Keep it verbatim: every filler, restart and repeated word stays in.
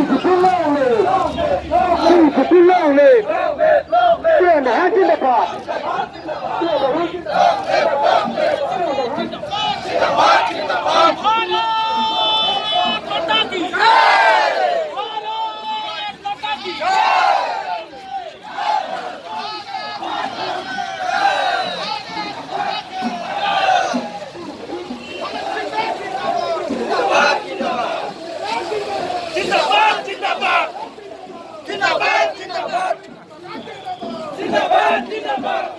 Kutung long live! Kutung long live! Pradhan Maharaja zindabad! Zindabad, zindabad. Zindabad, zindabad. Zindabad, zindabad.